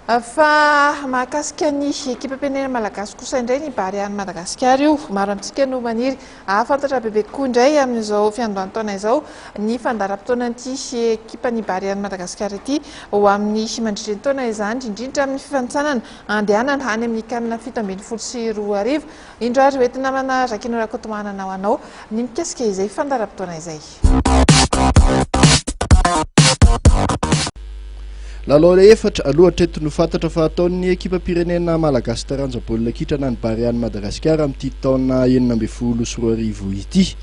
Fa mahakasika ny ekipam-pirenena malagasy kosa indray ny Barea an'i Madagasikara io. Maro amintsika no maniry hahafantatra bebe kokoa indray amin'izao fiandohan'ny taona izao ny fandaharam-potoanan'ity ekipan'ny Barea an'i Madagasikara ity ho amin'ny mandritra ny taona izany, indrindra amin'ny fifanintsanana andehanana any amin'ny Can 2017. Indro ary hoenti-namana Rakinoro Rakotomanana ho anao ny mikasika izay fandaharam-potoana izay. Lalao efatra aloha hatreto no fantatra fa hataon'ny ekipam-pirenena malagasy taranja baolina kitra na ny Barea an'i Madagasikara amin'ity taona 2016 ity.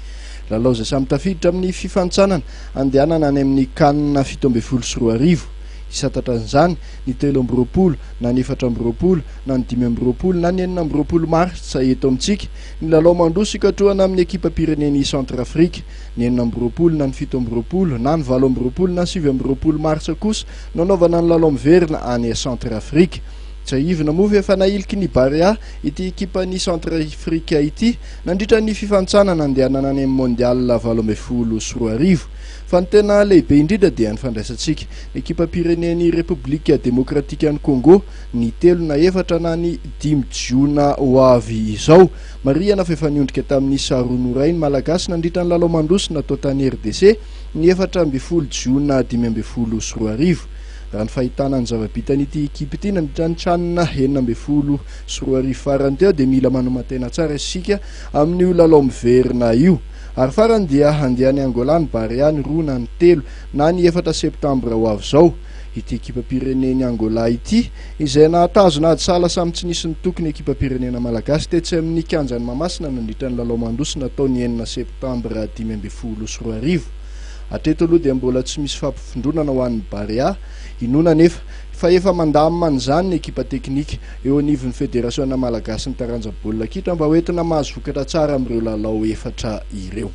Lalao izay samy tafiditra amin'ny fifanintsanana andehanana any amin'ny Can 2017. Hisantatra an'izany ny 23 na ny 24 na ny 25 na ny 26 martsa eto amintsika ny lalao mandroso hikatrohana amin'ny ekipam-pirenen'i Centrafrique. Ny 26 na ny 27 na ny 28 na ny 29 martsa kosa no hanaovana ny lalao miverina any Centrafrique. Tsiahivina moa fa efa nahiliky ny Barea ity ekipan'i Centrafrique ity nandritra ny fifanintsanana nandehanana any amin'ny Mondial 2018. Fa ny tena lehibe indrindra dia ny fandraisantsika ny ekipam-pirenen'i Repoblika Demokratikan'i Congo ny telo na efatra na ny dimy jiona ho avy izao. Marihana fa efa niondrika tamin'ny isa roa no iray ny Malagasy nandritra ny lalao mandroso natao tany RDC ny 14 jiona 2015. Raha ny fahitana ny zava-bitan'ity ekipa ity nandritra ny Can 2016 farany teo dia mila manoman-tena tsara isika amin'io lalao miverina io. Ary farany dia handeha any Angola ny Barea ny roa na ny telo na ny efatra septambra ho avy izao. Ity ekipam-pirenen'i Angola ity, izay nahatazona ady sahala samy tsy nisy nitoky ny ekipam-pirenena malagasy tetsy amin'ny kianjan'i Mahamasina nandritra ny lalao mandroso natao ny enina septambra 2015. Hatreto aloha dia mbola tsy misy fampivondronana ho an'ny Barea. Inoana anefa fa efa mandamina an'izany ny ekipa teknika eo anivon'ny federasiona malagasin'ny taranja baolina kitra mba hoentina mahazo vokatra tsara amin'ireo lalao efatra ireo.